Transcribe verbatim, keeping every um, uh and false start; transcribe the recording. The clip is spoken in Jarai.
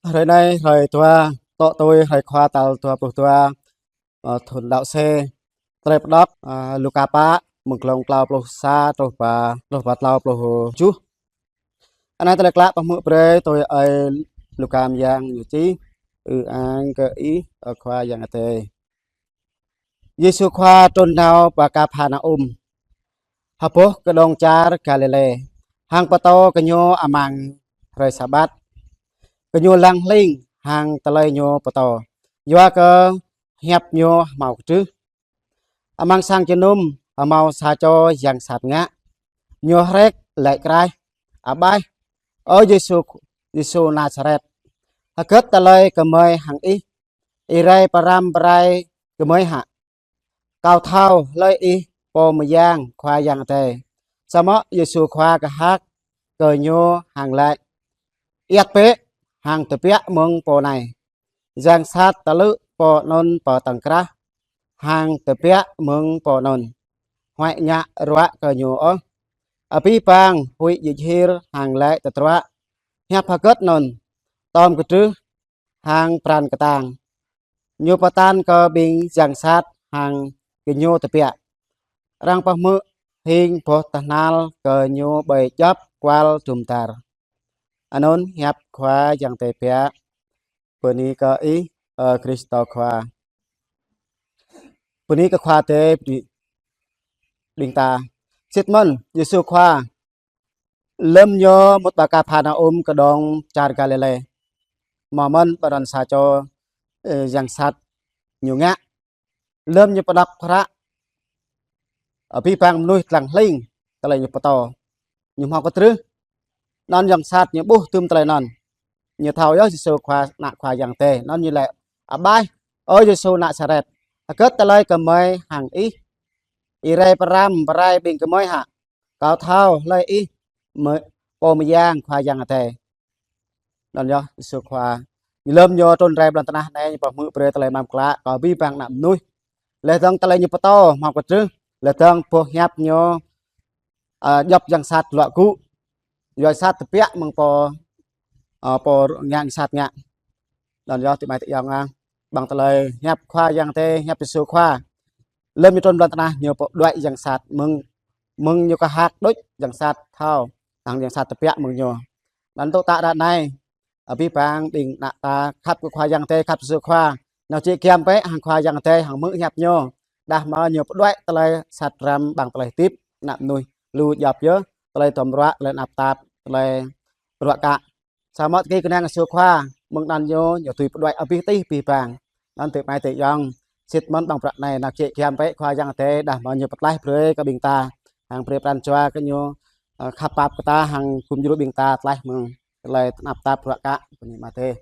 Hrơi anai, hrơi dua, tŏ tui hrơi khua tal dua pluh dua, ơ, thun đăo sê. Tơlơi pơđŏk, ơ, Luka pă, mơ̆ng glông klâo pluh sa truh pă, truh pă klâo pluh tơjuh. Anai tơlơi klă pơhmư̆ brơi tui ơi Luka mơyang ñu čih. Ư-ang kơ Ih, ơ Khua Yang Adai. Yêsu Khua trŭn nao pơ Kapharnaum, ha boh kơđông čar Galilê, hăng pơtô gơñu amăng hrơi Sabat. Gơñu lăng hling hăng tơlơi Ñu pơtô, yua kơ hiăp Ñu hmâo kơtrưh. Amăng sang jơnum hmâo sa čô yang sat ngă. Ñu hrĕk laĭ kraih: Abaih, ơ Yêsu, Yêsu Nasaret, hơgĕt tơlơi gơmơi hăng Ih? Ih rai pơrăm pơrai gơmơi hă? Kâo thâo hlơi Ih Pô Mơyang Khua Yang Adai. Samơ̆ Yêsu Khua kơhak kơ ñu hăng laĭ: Iăt bĕ hăng tơbiă mơ̆ng pô anai. Yang sat tơlư̆ pô anŭn pơ tơ̆ng krah hăng tơbiă mơ̆ng pô anŭn, huăi ngă ruă kơ ñu ôh. Abih bang huĭ djik hir hăng laĭ tơdruă: Hiăp hơgĕt anŭn tơm kơtrưh hăng pran kơtang. Ñu pơtă kơ ƀing yang sat hăng gơñu tơbiă. Arăng pơhmư̆ hing boh tơhnal kơ ñu ƀơi djŏp kual dum dar. Anŭn hiăp Khua Yang Adai biă. Bơni kơ Ih, ơ Krist Khua. Bơni kơ Khua Adai, bơni ƀing ta. Sĭt mơ̆n, Yêsu Khua lơ̆m Ñu mŭt pơ Kapharnaum kơđông čar Galilê, hmâo mơ̆n pơ anŭn sa čô, ơ, yang sat ñu ngă. Lơ̆m Ñu pơđŏk hră, abih bang mơnuih lăng hling tơlơi Ñu pơtô, ñu hmâo kơtrưh. Anŭn yang sat ñu ƀuh tơm tơlơi anŭn. Ñu thâo yơh Yêsu Khua, Ană Khua Yang Adai. Anŭn ñu laĭ: Abaih, ơ Yêsu Nasaret, hơgĕt tơlơi gơmơi hăng Ih? Ih rai pơrăm pơrai ƀing gơmơi hă? Kâo thâo hlơi Ih, mơ-, Pô Mơyang Khua Yang Adai. Anŭn yơh Yêsu Khua. Ñu lơ̆m Ñu trŭn rai ƀơi lŏn tơnah anai, Ñu pơhmư̆ brơi tơlơi mơak klă kơ abih bang ană mơnuih. Laih dơ̆ng tơlơi Ñu pơtô hmâo kơtrưh, laih dơ̆ng boh hiăp Ñu, ơ, djŏp yang sat luă gŭ. Yua sat tơbiă mơ̆ng pô, ơ, pô ngă yang sat ngă. Anŭn yơh adơi amai ayŏng ah, ƀing tơlơi hiăp Khua Yang Adai, hiăp Yêsu Khua. Lơ̆m Ñu trŭn ƀơi lŏn tơnah, Ñu pơđuaĭ yang sat mơ̆ng, mơ̆ng Ñu kơhak đôč yang sat thâo, hăng yang sat tơbiă mơ̆ng Ñu. Anŭn tŭ tă ră anai, abih bang ƀing ană ta khăp kơ Khua Yang Adai, khăp Yêsu Khua, nao jĕ giăm bĕ hăng Khua Yang Adai, hăng hmư̆ hiăp Ñu. Đah mơ̆ Ñu pơđuaĭ tơlơi sat răm ƀơi tơlơi hơdip ană mơnuih. Lu djŏp yơh, tơlơi tơm ruă, tơlơi tơnap tap, tơlơi ruă kă. Samơ̆ tơkui kơnang Yêsu Khua, mơ̆ng anŭn Ñu, Ñu dưi pơđuaĭ abih tih abih bang. Anŭn adơi amai ayŏng, sĭt mơ̆n ƀơi bruă anai, nao jĕ giăm bĕ Khua Yang Adai, đah mơ̆ Ñu pơklaih brơi kơ ƀing ta, hăng brơi pran jua kơ Ñu, ơ, khăp pap kơ ta, hăng gum djru ƀing ta tlaih mơ̆ng tơlơi tơnap tap ruă kă. Bơni mơ̆ adơi.